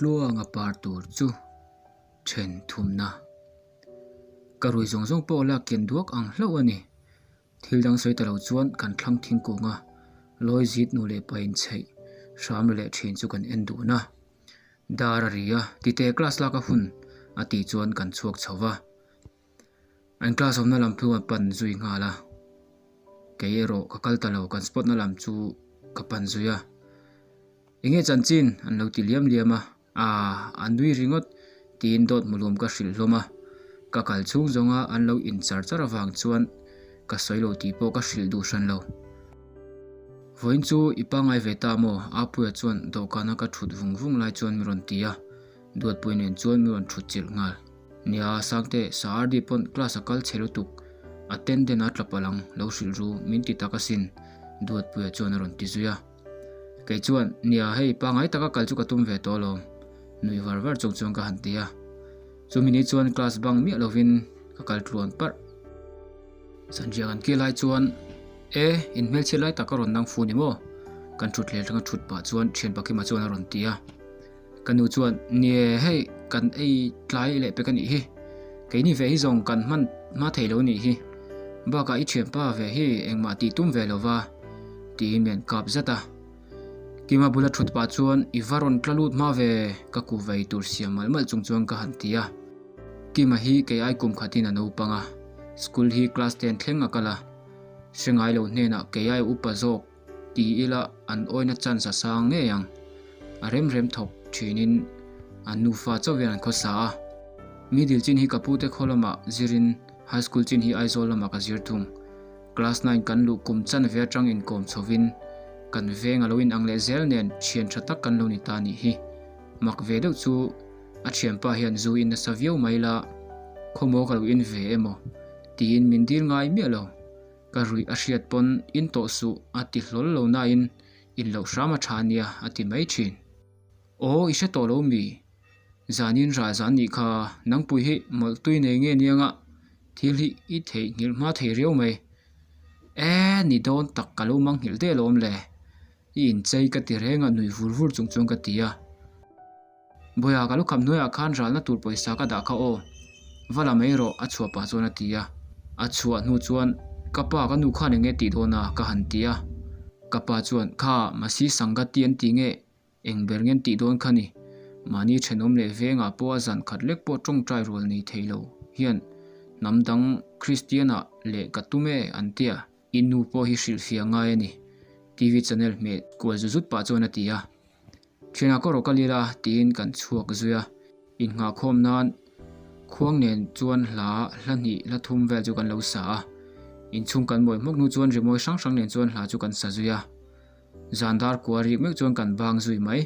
Tluanga par tur chu then thumna. Ka rui zawng zawng pawh lak kian duak ang hlauh a ni. Thil dang sawi ta lo chuan kan thlang thingkung a, lawi zit nu leh pa inchheih hram leh thin chu kan en dun a. Dar a ri a, tite class lak a hun a tih chuan kan chhuak chho va. An class awmna lam chu a pan zui nghal a, kei erawh ka kal ta lo, kan spot na lam chu ka pan zui a. Enge chanchin? an lo ti liam liam a, aah a nui ringawt tiin dawt hmuhlum ka hrilh hlawm a, ka kal chhung zawnga an lo in char char avang chuan ka sawi lo tih pawh ka hrilh duh hran lo. Vawiin chu i pangngai ve ta maw? Apuia chuan dawhkana ka thut vung vung lai chuan mi rawn ti a, Duatpui nen chuan mi rawn thut chilh nghal. Nia, Sangte, sa RD pawn class a kal chhe lutuk, attendant a tla palh ang, lo hrilh ru, min ti tak asin, Duatpuia chuan a rawn ti zui a. Kei chuan, Nia, hei pangngai taka kal chu ka tum ve tawh alawm, nuih var var chung chuan ka han ti a. Chumi ni chuan class bang miah lovin ka kal tluan parh. Sanriak an kil lai chuan, E, in hmelchhiat lai tak a rawn nang fu ni maw? Kan thut hlel atanga thut pah chuan thian Pakima chuan a rawn ti a. Ka nu chuan, Nie, hei kan ei tlai leh pek a nih hi. Keini ve hi zawng kan hman hma thei lo nih hi. Bakah i thianpa ve hi engmah tih tum ve lo va, tiin min kap zat a. Kima bula thut pah chuan, I va rawn tla lut hma ve, ka ku vei tur siam malh malh chung chuan ka han ti a. Kima hi kei ai kum khatin a naupang a, school hi class ten thleng a kal a. Hre ngai lo hnenah kei ai upa zawk Ti ila an awina chance a sang ngei ang. A rem rem thawk thinin an nufa chauh hian an khawsa a. Middle chin hi ka pute khaw lamah zirin high school chin hi Aizawl lamah ka zir thung. Class nine kan luh kum chanve atang inkawm chhovin kan veng a lo inang leh zel nen thian tha tak kan lo ni ta nih hi. Mak ve deuh chu a thianpa hian zu in nasa viau mai la khawmaw ka lo in ve emaw tiin min dil ngai miah lo. Ka ruih a hriat pawn in tawh suh a ti hlawl lo nain in loh hram a tha nia a ti mai thin. Aw i hre tawh lo mi? Zanin ral zan nih kha nangpui hi mawlh tui nei nge nianga thil hi i theihnghilh hma thei riau mai. E ni dawn tak ka lo manghilh daih alawm le. I inchei ka ti reng a nui vur vur chung chuan ka ti a. Bawiha ka lukham hnuaiah khan ralna tur pawisa ka dah kha aw, va la mai rawh a chhuah pah chuan a ti a. A chhuah hnu chuan ka pa ka nu khan eng nge tih dawn a ka han ti a. Ka pa chuan kha Masi Sangati an ti nge eng ber nge an tih dawn kha ni. Mahni thenawm leh vengah pawh a zan khat lek pawh tawngtai rual nei thei lo hian hnam dang Kristian-ah leh ka tum e an ti a. I nu pawh hi hrilhfiah ngai a ni TV channel hmeh kual zu zut pah chuan a ti a. Thianah ka rawh ka lil a tiin kan chhuak zui a, innghahkhawm nan khuang nen chuan hla hla hnih hla thum vel chu kan lo sa a, inchhung kan mawi hmawk hnu chuan rimawi hrang hrang nen chuan hla chu kan sa zui a, zan dar kua rik meuh chuan kan bang zui mai.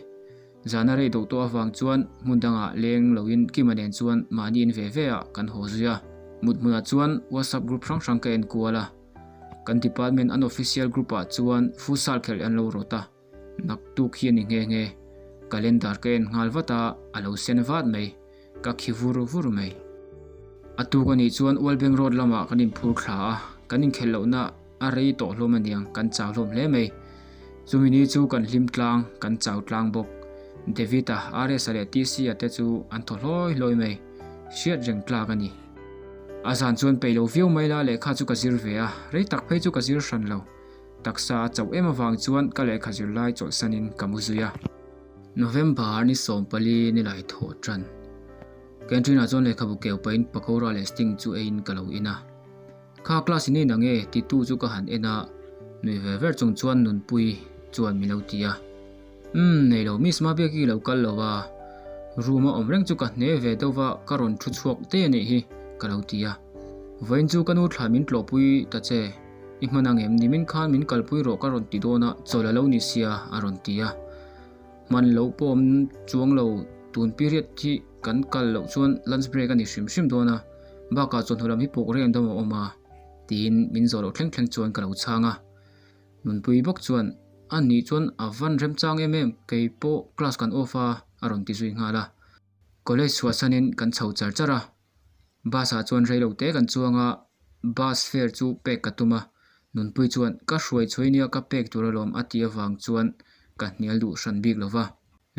Zana rei deuh tawh avang chuan hmun dangah leng loin Kima nen chuan mahni in ve ve ah kan haw zui a, mut hmunah chuan WhatsApp group hrang hrang ka en kual a, kan department an official group ah chuan futsal khelh an lo rawt a. Naktuk hi a ni nghe nghe. Calendar ka en nghal vat a, a lo sen vat mai. Ka khi vur vur mai. A tuk a nih chuan Ualbeng Road lamah kan inphur thla a, kan inkhelh lohna a rei tawh hlawm a niang, kan chau hlawm hle mai. Chumi ni chu kan hlim tlang, kan chau tlang bawk. David-a, RS-a leh TC-a te chu an thaw hlawi hlawi mai. Hriat reng tlak a ni. A zan chuan peih lo viau mai la lehkha chu ka zir ve a, rei tak phei chu ka zir hran lo. Taksa a chauh em avang chuan ka lehkha zirlai chawlhsanin ka mu zui a. November ni 14 ni lai thawh tan. Canteen ah chuan lehkhabu keu pahin pakora leh sting chu eiin ka lo in a. Kha class in ei nange titu chu ka han en a, nui ve ver chung chuan Nunpui chuan min lo ti a. Umm nei lo Miss Mabiaki lo kal lo a, room a awm reng chu ka hne ve deuh va ka rawn thu chhuak te anih hi ka lo ti a. Vawiin chu ka nu thla min tlawhpui ta che. I hman ang em? Nimin khan min kalpui rawh ka rawn ti dawn a, chawl a lo ni sia a rawn ti a. Hman loh pawh awm chuang lo, tun period hi kan kal loh chuan lunch break a ni hrim hrim dawn a, bakah chawhnu lam hi pawk reng dam a awm a, tiin min zawh loh thleng thleng chuan ka lo chhang a. Nunpui bawk chuan, A nih chuan a van remchang em em, kei pawh class kan off a, a rawn ti zui nghal a. College chhuahsanin kan chho char char a. Bus ah chuan reilo te kan chuang a, bus fare chu pek ka tum a, Nunpui chuan ka hruai chhuai nia ka pek tur alawm a tih avang chuan ka hnial duh hran bik lo va.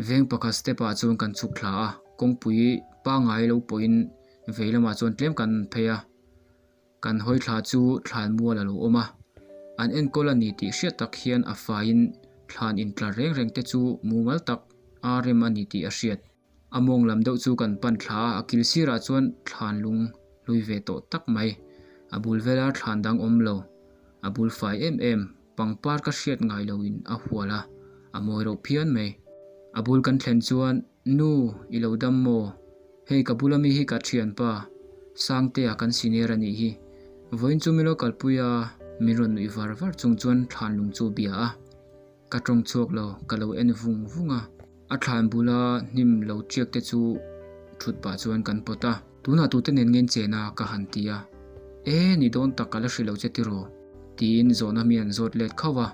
Veng pakhat step ah chuan kan chhuk thla a, kawngpui pangngai lo pawhin vei lamah chuan tlem kan phei a, kan hawi thla chu thlan mual a lo awm a, an enkawl a ni tih hriat tak hian a faiin thlan intlar reng reng te chu mumal tak a rem a ni tih a hriat. A mawng lam deuh chu kan pan thla a, a kil sirah chuan thlan lung hlui ve tawh tak mai. A bul vela thlan dang awm lo, a bul fai em em, pangpar ka hriat ngai loin a hual a, a mawi reuh phian mai. A bul kan thlen chuan, Nu, i lo dam maw? Hei ka bula mi hi ka thianpa, Sangtea kan senior a nih hi. Vawiin chu min lo kalpui a, min rawn nuih var var chung chuan thlan lung chu a bia a. Ka tawng chhuak lo, ka lo en vung vung a. A thlan bula hnim lo chiak te chu thut pah chuan kan pawt a. Tunah tute nen ngen chen a ka han ti a. E, ni dawn tak ka la hrilh lo che tiraw? Tiin zawhna mi an zawt let khauh a.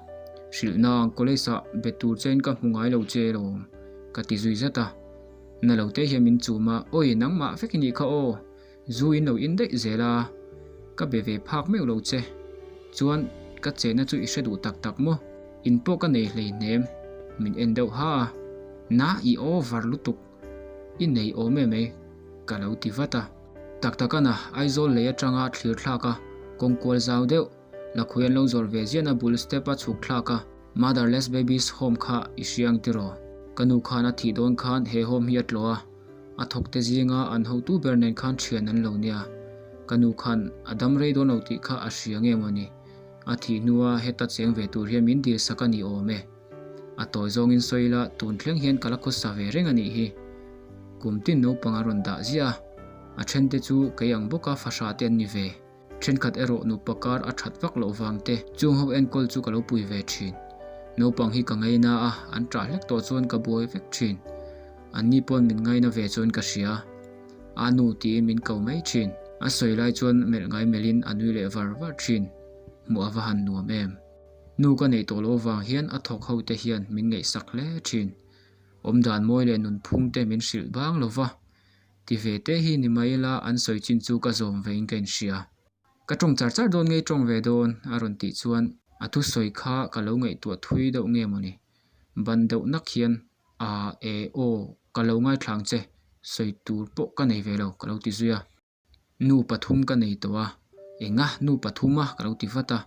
Hrilh nang, college ah be tur chein ka hmu ngai lo che lawm, ka ti zui zat a. Na lo te hian min chum a, Awi, nangmah vek i nih kha aw. Zu in lo in daih zel a, ka be ve phak meuh lo che. Chuan ka chenna chu i hre duh tak tak maw? In pawh ka nei hleihnem, min en deuh ha a. Na i over lutuk, i nei awm em ei? ka lo ti vat a. Tak tak ana, Aizawl lei atanga thlir thlak a, kawng kual zau deuh, lakhui an lo zawrh ve ziahna bul step a chhuk thlak a, Motherless Babies Home kha i hria ang tiraw? Ka nu khan a thih dawn khan he home hi a tlawh a. A thawkte zinga an hotu ber nen khan thian an lo nia. Ka nu khan a dam rei dawn lo tih kha a hria nge maw ni? A thih hnua heta cheng ve tur hian min dil sak a ni awm e. A tawi zawngin sawi ila tun thleng hian ka la khawsa ve reng a nih hi. Kum tin naupang a rawn dah ziah a, a thente chu kei ang bawka fahrah te an ni ve. Thenkhat erawh nupa kar a that vak loh vang te chung ho enkawl chu ka lo pui ve thin. Naupang hi ka ngaina a, an ṭah hlek tawh chuan ka buai vek thin. Anni pawn min ngaina ve chuan ka hria. A nu tiin min ko mai thin. A sawi lai chuan melh ngai melhin a nui leh var var thin. Hmuh a va han nuam em. Nu ka neih tawh loh avang hian a thawk ho te hian min ngaihsak hle thin. Awmdan mawi leh nunphung te min hrilh bang lo va. Ti ve te hi ni mai ila an sawi chin chu ka zawm ve in ka inhria. Ka tawng char char dawn ngei tawng ve dawn a rawn tih chuan a thusawi kha ka lo ngaihtuah thui deuh nge mawni. Ban deuh nak hian a e aw ka lo ngaithla ang che sawi tur pawh ka nei ve lo ka lo ti zui a. Nu pathum ka nei tawh a, enga nu pathum a ka lo ti vat a.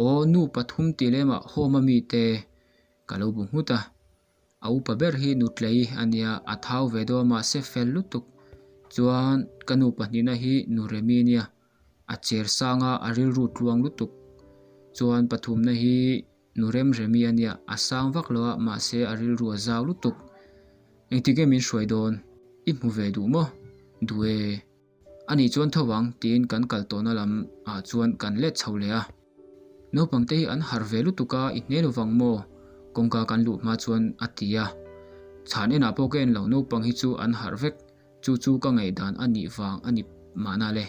Aw nu pathum tih lemah home a mi te ka lo bu nghut a. A upa ber hi nutlei a nia, a thau ve dawn mahse fel lutuk. Chuan ka nu pahnihna hi nu Remi a nia, a cher sang a, a rilru tluang lutuk. Chuan pathumna hi nu Remremi a nia, a sang vak lo a mahse a rilru a zau lutuk. Engtik nge min hruai dawn? I hmu ve duh maw? Duh e. A nih chuan tho vang tiin kan kal tawhna lam ah chuan kan let chho leh a. Naupang te hi an harh ve lutuk a, i hne lo vang maw? Kawngka kan luh hma chuan a ti a. Chhan enah pawh ka en lo, naupang hi chu an harh vek, chu chu ka ngaihdan a nih vang a ni mahna le.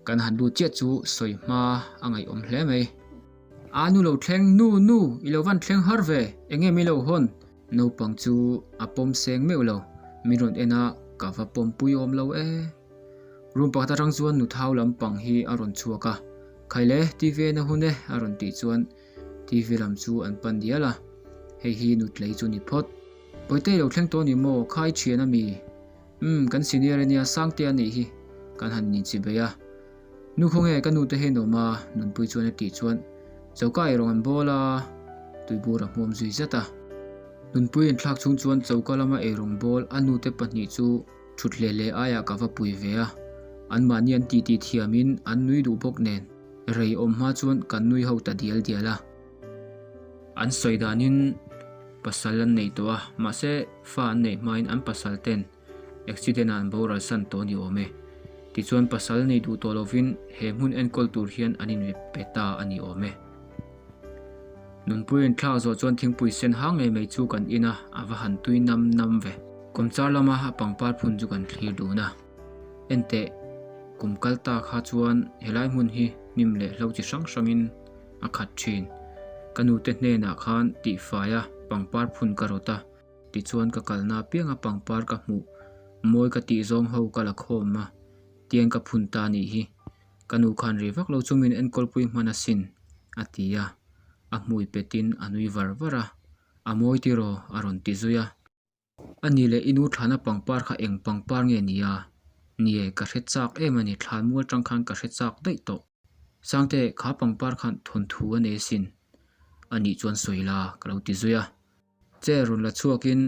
Kan han lut chiah chu sawi hma a ngaihawm hle mai. A nu lo thleng, nu, nu, i lo van thleng har ve, eng nge mi lo hawn? Naupang chu a pawm seng meuh lo, min rawn en a, ka va pawmpui awm lo e. Room pakhat atang chuan nu thau lampang hi a rawn chhuak a, Khaile, TV en a hun e a rawn tih chuan TV lam chu an pan dial a, hei hi nutlei chu ni phawt. Bawihte i lo thleng tawh a ni maw, kha i thian a mi? Umm, kan senior a nia, Sangte a nih hi, kan han inchi bei a. Nu khawnge ka nute hi an awm a, Nunpui chuan a tih chuan choka eirawng an bawl a, tuibur a hmuam zui zat a. Nunpui inthlak chhung chuan choka lama eirawng bawl a nute pahnih chu thut hle hle aiah ka va pui ve a, anmahni an titi thiamin an nui duh bawk nen rei awm hma chuan kan nui ho ta dial dial a. An sawi danin pasal an nei tawh a, mahse fa an neih hmain an pasal ten Accident ah an boral san tawh ni awm e. Tichuan pasal nei duh tawh lovin he hmun enkawl tur hian an inri pe ta a ni awm e. Nunpui inthlak zawh chuan thingpui sen hang ngei mai chu kan in a, a va han tui nam nam ve. Kawmchar lama a pangpar phun chu kan thlir dun a. Enteh, kum kal ta kha chuan helai hmun hi hnim leh hlo chi hrang hrangin a khat thin. Ka nute hnenah khan tihfaia pangpar phun ka rawt a. Tichuan ka kalna apianga pangpar ka hmuh mawi ka tih zawng ho ka la khawm a, tiang ka phun ta anih hi. Ka nu khan ri vak lo chu min enkawlpui hman asin, a ti a. A hmui petin a nui var var a, A mawi tiraw? a rawn ti zui a. A nih leh i nu thlana pangpar kha eng pangpar nge ni a? Nie, ka hre chak em a ni, thlan mual tang khan ka hre chak daih tawh. Sangte, kha pangpar khan thawnthu a nei asin. A nih chuan sawi la, ka lo ti zui a. Chair rawn la chhuakin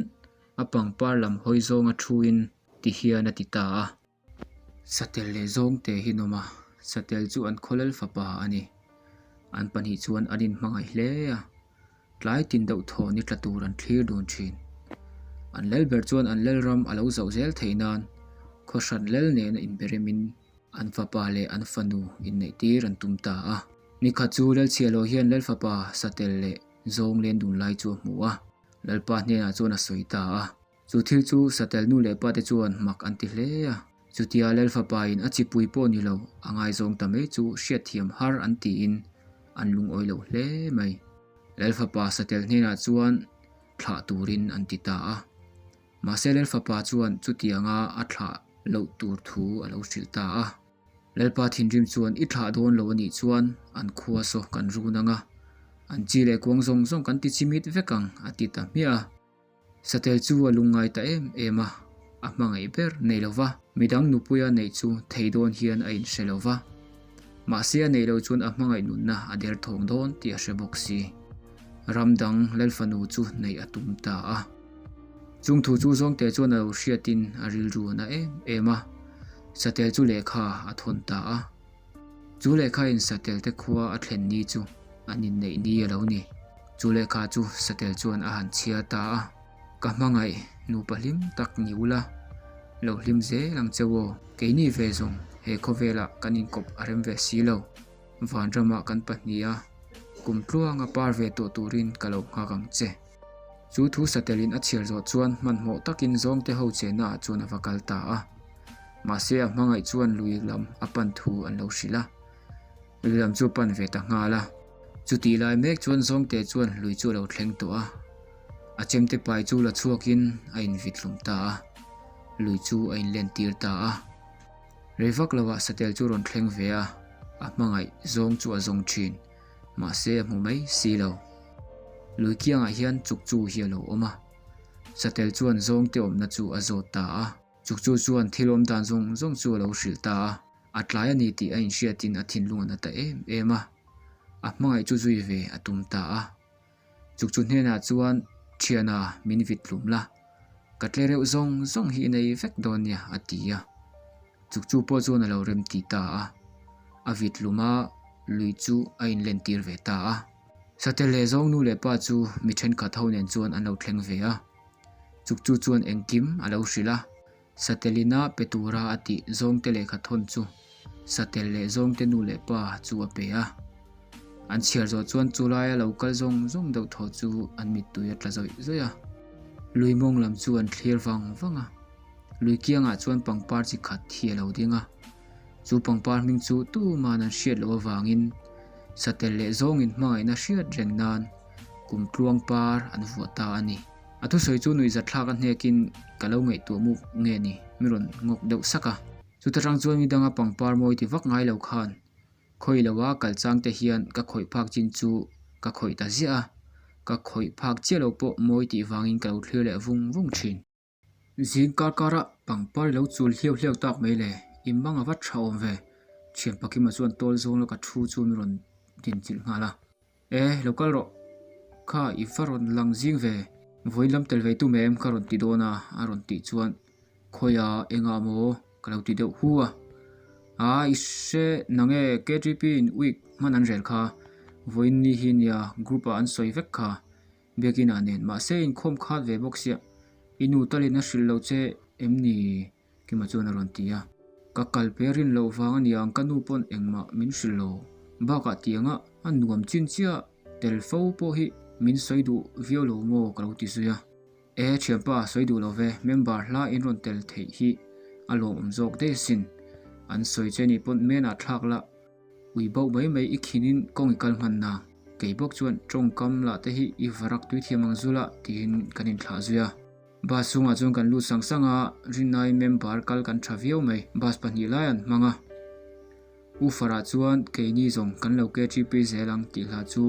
a pangpar lam hawi zawnga thuin ti hian a ti ta a. Satel leh zawngte hi an awm a, Satel chu an khawlel fapa a ni. An pahnih chuan an inhmangaih hle a, tlai tin deuh thaw ni tla tur an thlir dun thin. An lel ber chuan an lel ram a lo zauh zel theih nan khaw hran lel nena inberemin an fapa leh an fanu inneih tir an tum ta a. Nikhat chu Lalchhiahlo hian lel fapa Satel leh zawng len dun lai chu a hmu a, Lalpa hnenah chuan a sawi ta a. Chu thil chu Satel nu leh pate chuan mak an ti hle a, chutia Lal fapain a chipui pawh ni lo a ngaizawng ta mai chu hriatthiam har an tiin an lungawi lo hle mai. Lal fapa Satel hnenah chuan thlah turin an ti ta a, mahse Lal fapa chuan chutianga a thlah loh tur thu a lo hrilh ta a. Lalpa thinrim chuan i thlah dawn lo a nih chuan an khua saw kan run ang a, an chi leh kuang zawng zawng kan ti chimit vek ang a ti ta hmiah a. Satel chu a lungngai ta em em a, a hmangaih ber nei lo va. Midang nupuia neih chu thei dawn hian a inhre lo va. Mahse a neih loh chuan a hmangaih nunna a der thawng dawn tih a hre bawk si. Ram dang Lalfanu chu neih a tum ta a. Chung thu chu Zawngte chuan a lo hriatin a rilru a na em em a, Satel chu lehkha a thawn ta a. Chu lehkhain Satel te khua a thlen ni chu an inneih ni a lo ni. Chu lehkha chu Satel chuan a han chhiar ta a, Ka hmangaih, nupa hlim tak ni ula, lo hlim zel ang che aw. Keini ve zawng he khawvelah kan inkawp a rem ve si lo. Vanramah kan pahniha kum tluanga par ve tawh turin ka lo nghak ang che. Chu thu Satelin a chhiar zawh chuan hmanhmawh takin zawngte ho chenna ah chuan a va kal ta a. Mahse a hmangaih chuan lui lam a pan thu an lo hrilh a. Lui lam chu a pan ve ta nghal a. Chutih lai mek chuan zawngte chuan lui chu a lo thleng tawh a. A chemte pai chu la chhuakin a invit hlum ta a. Lui chu a inlen tir ta a. Rei vak lovah Satel chu rawn thleng ve a, a hmangaih zawng chu a zawng thin. Mahse a hmu mai si lo. Lui kiangah hian Chukchu hi a lo awm a. Satel chuan zawngte awmna chu a zawt ta a. Chukchu chuan thil awm dan zawng zawng chu a lo hrilh ta a. A tlai a ni tih a inhriatin a thinlung a na ta em em a. A hmangaih chu zui ve a tum ta a. Chukchu hnenah chuan, Thiana, min vit tlum la. Ka tle reuh zawng zawng hi i nei vek dawn nia, a ti a. Chukchu pawh chuan a lo rem ti ta a. A vit tlum a, lui chu a inlen tir ve ta a. Satel leh zawng nu leh pa chu mi thenkhat ho nen chuan an lo thleng ve a. Chukchu chuan engkim a lo hrilh a. Satelina pe tura a tih zawngte lehkha thawn chu Satel leh zawngte nu leh pa chu a pe a. An chhiar zawh chuan chu laia lo kal zawng zawng deuh thaw chu an mittui a tla zawih zawih a. Lui mawng lam chu an thlir vang vang a. Lui kiangah chuan pangpar chi khat hi a lo ding a. Chu pangpar hming chu tuman an hriat loh avangin Satel leh zawngin hmangaihna hriat reng nan kum tluang par an vuah ta a ni. A thusawi chu nuihzatthlak a hnekin ka lo ngaihtuah muk nge ni mi rawn ngawk deuh sak a. Chuta tang chuan mi danga pangpar mawi ti vak ngai lo khan khawi lo a kal chang te hian ka khawih phak chin chu ka khawih ta ziah a, ka khawih phak chiah lo pawh mawi tih vangin ka lo thlir leh vung vung thin. Zing kar kara pangpar i lo chul hliau hliau tak mai le, i mang a va tha awm ve, thian Pakima chuan tawl zawng laka thu chu mi rawn dinchilh nghal a. E, lo kal rawh, kha i va rawn lang zing ve, vawiin lam tel ve tum em ka rawn ti dawn a, a rawn tih chuan khawiah engah maw ka lo ti deuh hu a. A, i hre nange KTP in week hman an rel kha, vawiin ni hi nia group ah an sawi vek kha. Biakinah nen mahse inkhawm khat ve bawk sia, i nu talin a hrilh lo che em ni? Kima chuan a rawn ti a. Ka kal pe rin loh vang a niang ka nu pawn engmah min hrilh lo. Bakah tianga a nuam chin chiah tel fo pawh hi min sawi duh viau lo maw ka lo ti zui a. E thianpa sawi duh lo ve, member hla in rawn tel theih hi a lawmawm zawk daih asin. An sawi che nih pawn menah thlak la. Ui bauh mai mai i khinin kawng i kal hman na. Kei bawk chuan tawngkam lah te hi i varak tui thiam ang zul a tiin kan inthlah zui a. Bus chhungah chuan kan lut sang sang a, Rinai member kal kan tha viau mai. Bus pahnih lai an hmang a. U Farah chuan keini zawng kan lo KTP zel ang tih hla chu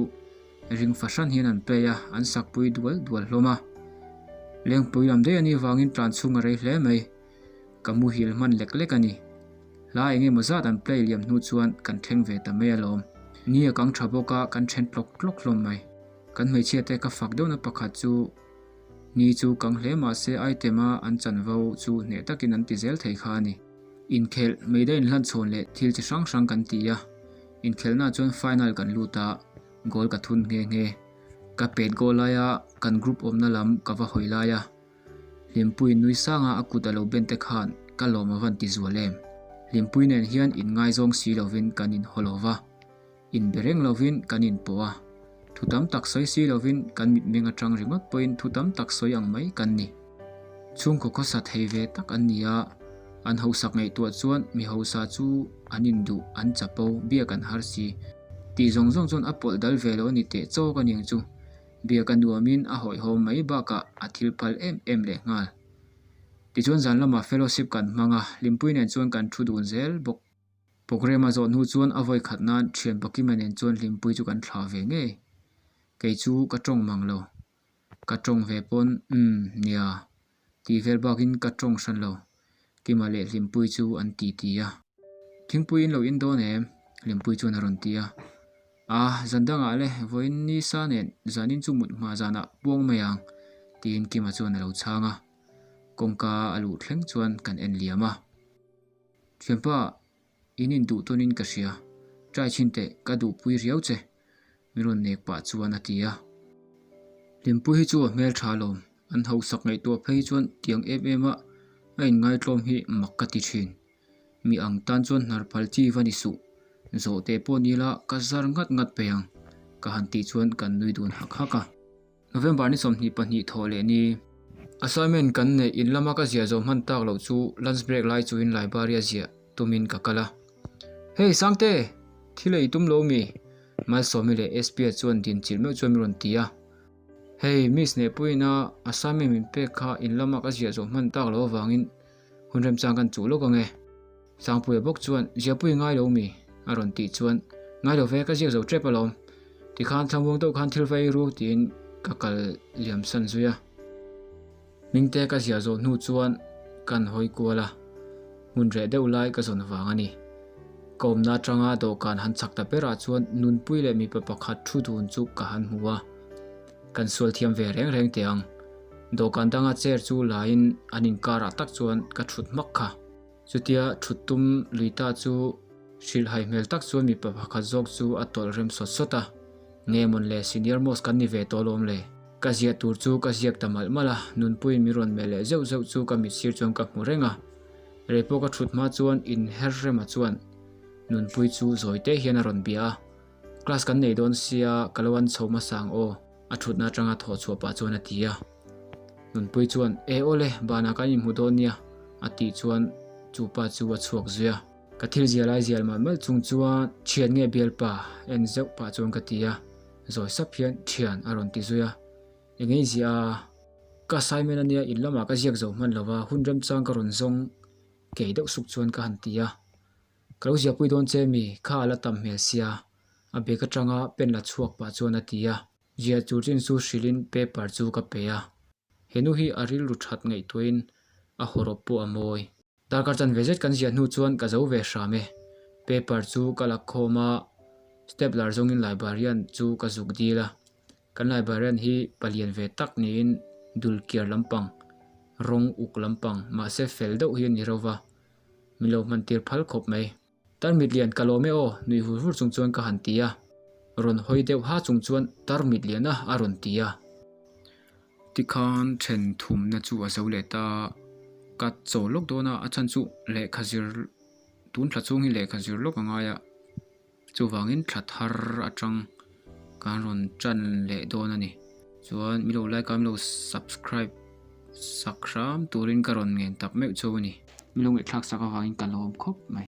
ring fahran hian an play a, an sakpui dual dual hlawm a. Lengpui lam daih a nih vangin tlan chhung a rei hle mai. Ka muhil hman lek lek a ni. Hla eng emaw zat an play liam hnu chuan kan thleng ve ta mai alawm. Ni a kang tha bawk a, kan then tlawk tlawk hlawm mai. Kan hmeichhia te ka fak deuhna pakhat chu ni chu kang hle mah se item a an chanvo chu hneh takin an ti zel thei kha a ni. Inkhelh, meida inhlan chhawn leh thil chi hrang hrang kan ti a. Inkhelhnaah chuan final kan lut a, goal ka thun nghe nghe. Ka pet goal laia kan group awmna lam ka va hawi lai a. Hlimpuiin nui sanga a kut a lo ben te khan ka lawm a van ti zual em. Hlimpui nen hian inngaizawng si lovin kan inhaw lo va, inbe reng lovin kan inpawh a, thu tam tak sawi si lovin kan mitmeng atang ringawt pawhin thu tam tak sawi ang mai kan ni. Chhungkaw khawsa thei ve tak an ni a, an hausak ngaihtuah chuan mi hausa chu an induh, an chapo, biak an har si tih zawng zawng chuan a pawlh dal ve lo a ni teh chawk a niang chu. Biak a nuamin a hawihhawm mai bakah a thil phal em em leh nghal. Tichuan zan lamah fellowship kan hmang a, Hlimpui nen chuan kan thu dun zel bawk. Programme a zawh hnu chuan a vawi khat nan thian Pakima nen chuan Hlimpui chu kan thlah ve ngei. Kei chu ka tawng mang lo. Ka tawng ve pawn, Umm, nia. Tih vel bakin ka tawng hran lo. Kima leh Hlimpui chu an ti ti a. Thingpui in lo in dawn em? Hlimpui chuan a rawn ti a. Ah, zan dangah le, vawiin ni sa nen zanin chu mut hma zanah puang mai ang, tiin Kima chuan a lo chhang a. Kawngka a luh thleng chuan kan en liam a. Thianpa, in induh tawnin ka hria. Try chhin teh, ka duhpui riau che. Min rawn nek pah chuan a ti a. Hlimpui hi chu a hmel tha alawm, an hausak ngaihtuah phei chuan tiang em em a a inngaitlawm hi mak ka ti thin. Mi ang tan chuan hnar phal chi va ni suh, zawh teh pawh ni la ka zar ngat ngat peih ang, ka han tih chuan kan nui dun hak hak a. November ni 22 thawh leh ni. Assignment kan neih in lama ka ziah zawh hman tak loh chu lunch break lai chuin library a ziah tumin ka kal a. Hey Sangte! Thil ei tum lo mi? Malsawmi leh SP-a chuan din chilh meuh chuan min rawn ti a. Hey Miss Nehpuiin a assignment min pek kha in lama ka ziah zawh hman tak loh avangin hun remchang kan chuh lawk ange. Sangpuia bawk chuan, Ziahpui ngai lo mi? a rawn tih chuan, Ngai lo ve, ka ziak zo tep alawm. Tikhan thlamuang deuh khan thil va ei ru tiin ka kal liam san zui a. Hmingte ka ziah zawh hnu chuan kan hawi kual a, hmun reh deuh lai ka zawn vang a ni. Ka awmna atanga dawhkan han chak ta berah chuan Nunpui leh mipa pakhat thu dun chu ka han hmu a. Kan sual thiam ve reng reng teh ang. Dawhkan danga chair chu laiin an inkarah tak chuan ka thut hmak kha. Chutia thut tum lui ta chu hrilhhai hmel tak chuan mipa pakhat zawk chu a tawlh rem sawt sawt a, Nge mawn le, senior most kan ni ve tawh alawm le. Ka ziah tur chu ka ziak ta malh malh a, Nunpuiin min rawn melh leh zeuh zeuh chu ka mit sir chuan ka hmu reng a. Rei pawh ka thut hma chuan inher rema chuan Nunpui chu zawi te hian a rawn bia a, Class kan nei dawn sia, ka lo an chho hmasa ang aw. A thutna atanga thawh chhuah pah chuan a ti a. Nunpui chuan, E awle, banah kan inhmu dawn nia, a tih chuan chu pa chu a chhuak zui a. Ka thil zial ai zial malh malh chung chuan, Thian nge bialpa? en zeuh pah chuan ka ti a. Zawi sap hian, Thian, a rawn ti zui a. Eng ei ziah a? Ka assignment ania, in lamah ka ziak zo hman lo va, hun remchang ka rawn zawng kei deuh suk chuan ka han ti a. Ka lo ziahpui dawn che mi, kha a la tam hmel sia, a bag atanga pen la chhuak pah chuan a ti a. Ziah tur chin chu hrilhin paper chu ka pe a. He nu hi a rilru that ngaihtuahin a hawrawp pawh a mawi. Darkar chanve zet kan ziah hnu chuan ka zo ve hram e. Paper chu ka la khawm a, stapler zawngin librarian chu ka zuk dil a. Kan librarian hi palian ve tak niin dul kiar lampang, rawng uk lampang, mahse fel deuh hi a ni reuh va. Min lo hman tir phal khawp mai. Tarmit lian ka lawm e aw, nui vur vur chung chuan ka han ti a. Rawn hawi deuh ha chung chuan tarmit lian a a rawn ti a. Tikhan then thumna chu a zo leh ta. Ka chawl lawk dawn a, a chhan chu lehkha zir tun thla chhung hi lehkha zir lawk a ngai a. Chuvangin thla thar atang kan rawn tan leh dawn a ni. Chuan mi lo like a, mi lo subscribe sak hram turin ka rawn ngen tak meuh chu a ni. Mi lo ngaihthlak sak avangin ka lawm khawp mai.